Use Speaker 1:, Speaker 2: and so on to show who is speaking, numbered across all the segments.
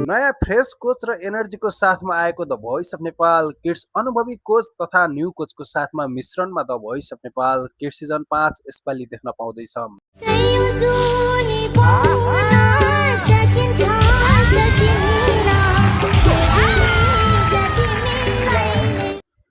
Speaker 1: नयाँ fresh coach र एनर्जीको साथमा आएको the voice of Nepal kids अनुभवी कोच तथा न्यू कोचको साथमा मिश्रणमा the voice of Nepal kids season 5 यसपालि देख्न पाउँदैछौँ।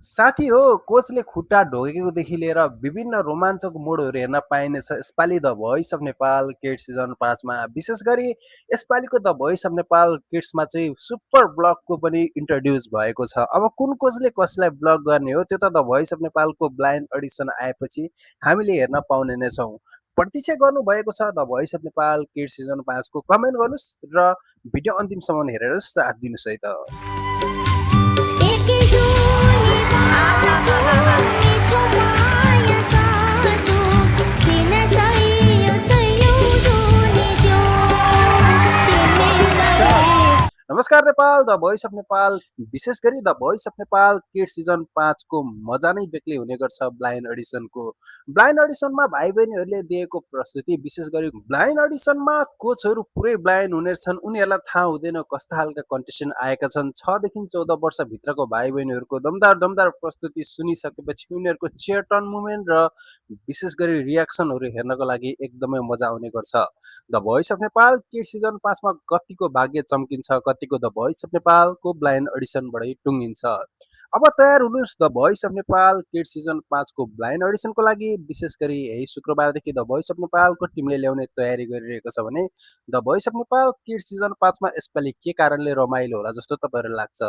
Speaker 1: साथी हो, कोचले खुट्टा ढोगेकोदेखि लिएर विभिन्न रोमाञ्चक मोडहरू हेर्न पाइनेछ यसपालि the voice of Nepal kids season 5 मा। विशेष गरी यसपालिको द भोइस अफ नेपाल किड्समा चाहिँ सुपर ब्लकको पनि इन्ट्रोड्युस भएको छ। अब कुन कोचले कसलाई ब्लक गर्ने हो त्यो त द भोइस अफ नेपालको ब्लाइन्ड अडिसन आएपछि हामीले हेर्न पाउने नै छौँ। प्रतीक्षा गर्नुभएको छ the voice of Nepal kids season 5 को। कमेन्ट गर्नुहोस् र भिडियो अन्तिमसम्म हेरेर साथ दिनुहोस् है त। नमस्कार Nepal, the voice of Nepal, विशेष गरी the voice of Nepal kids season 5 को मजा नै बेग्लै हुने गर्छ ब्लाइन्ड अडिसनको। ब्लाइन्ड अडिसनमा भाइ बहिनीहरूले दिएको प्रस्तुति, विशेष गरी ब्लाइन्ड अडिसनमा कोचहरू पुरै ब्लाइन्ड हुनेछन्। उनीहरूलाई थाहा हुँदैन कस्ता खालका कन्टेस्टेन्ट आएका छन्। 6 देखि 14 वर्षभित्रको भाइ बहिनीहरूको दमदार प्रस्तुति सुनिसकेपछि उनीहरूको चेयर टर्न मुभमेन्ट र विशेष गरी रियाक्सनहरू हेर्नको लागि एकदमै मजा आउने गर्छ। The voice of Nepal kids season 5 मा कतिको भाग्य चम्किन्छ, कतिको द भोइस अफ नेपालको ब्लाइन्ड अडिसनबाटै टुङ्गिन्छ। अब तयार हुनुहोस् the voice of Nepal kids season 5 को ब्लाइन्ड अडिसनको लागि। विशेष गरी यही शुक्रबारदेखि द भोइस अफ नेपालको टिमले ल्याउने तयारी गरिरहेको छ भने the voice of Nepal kids season 5 मा यसपालि के कारणले रमाइलो होला जस्तो तपाईँहरूलाई लाग्छ?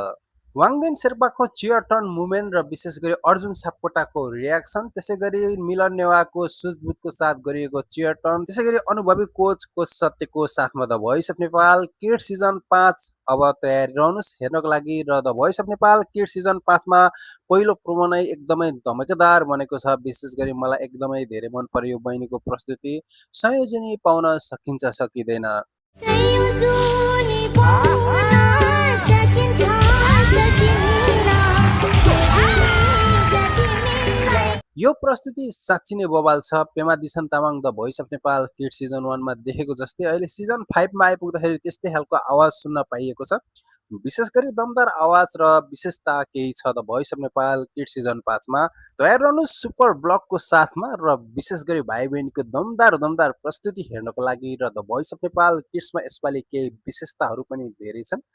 Speaker 1: वाङदेन शेर्पाको चेयर टर्न मुभमेन्ट र विशेष गरी अर्जुन सापकोटाको रियाक्सन, त्यसै गरी मिलन नेवाको सुझबुझको साथ गरिएको चेयर टर्न, त्यसै गरी अनुभवी कोच सत्यको साथमा the voice of Nepal kids season 5 अब तयारी रहनुहोस् हेर्नको लागि। र the voice of Nepal kids season 5 मा पहिलो प्रोमो नै एकदमै धमाकेदार बनेको छ। विशेष गरी मलाई एकदमै धेरै मन पर्यो बहिनीको प्रस्तुति। संयोजनी पाउन सकिन्छ सकिँदैन। यो प्रस्तुति साँच्ची नै बवाल छ। पेमा दिसन Tamang the voice of Nepal kids season 1 मा देखेको जस्तै अहिले सिजन 5 मा आइपुग्दाखेरि त्यस्तै खालको आवाज सुन्न पाइएको छ। विशेष गरी दमदार आवाज र विशेषता केही छ the voice of Nepal kids season 5 मा। तयार रहनु सुपर ब्लकको साथमा र विशेष गरी भाइ बहिनीको दमदार प्रस्तुति हेर्नको लागि। र द भोइस अफ नेपाल किड्समा यसपालि केही विशेषताहरू पनि धेरै छन्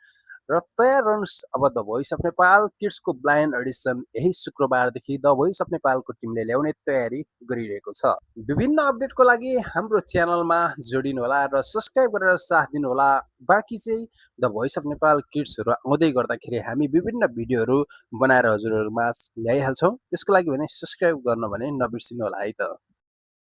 Speaker 1: र तयार रहनुहोस्। अब द भोइस अफ नेपाल किड्सको ब्लाइन्ड अडिसन यही शुक्रबारदेखि द भोइस अफ नेपालको टिमले ल्याउने तयारी गरिरहेको छ। विभिन्न अपडेटको लागि हाम्रो च्यानलमा जोडिनुहोला र सब्स्क्राइब गरेर साथ दिनुहोला। बाँकी चाहिँ द भोइस अफ नेपाल किड्सहरू आउँदै गर्दाखेरि हामी विभिन्न भिडियोहरू बनाएर हजुरहरूमा ल्याइहाल्छौँ। त्यसको लागि भने सब्स्क्राइब गर्न भने नबिर्सिनु होला है त।